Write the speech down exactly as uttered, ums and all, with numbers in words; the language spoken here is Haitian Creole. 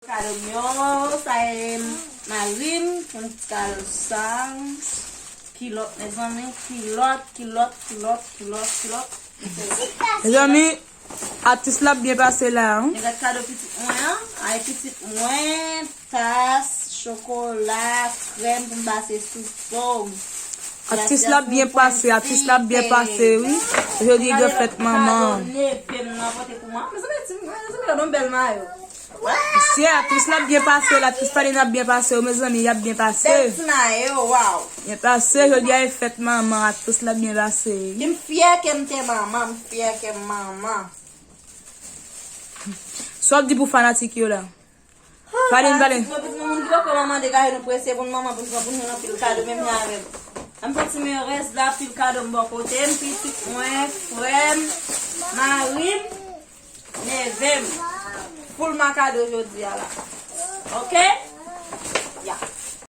Kado m yo, sa e mari m, yon ti kado sa. Kilòt, mezanmi, kilòt, kilòt, kilòt, kilòt, kilòt. Mezanmi, atis la ap byen pase la, wi. Men gad kado pitit mwen an. Ay, pitit mwen, tas, chokola, krèm pou m pase sou po m. Atis la ap byen pase, atis la ap byen pase, wi. Jodi gen fèt manman. Neve m nan pote pou mwen. Mezanmi, ti mwen, mezanmi, gade yon bèl mayo. Mesye, atis la ap byen pase, la atis Paline ap byen pase, wi, mezanmi, y ap byen pase. Bèl ti mayo, waw. Byen pase, jodi a e fèt manman, atis la ap byen pase, wi. M fyè ke m te manman, m fyè ke m manman. Sa w ap di pou fanatik yo la? Paline, Paline. Mwen, pitit mwen, moun ki poko manman degaje nou prese pou n manman, pou n pran pou nou anpil kado menm jan avè m. An m fè ti merez la, pil kado m bò kote m, pitit mwen, frè m, mari m, neve m. Full makado jodi a la. Oke?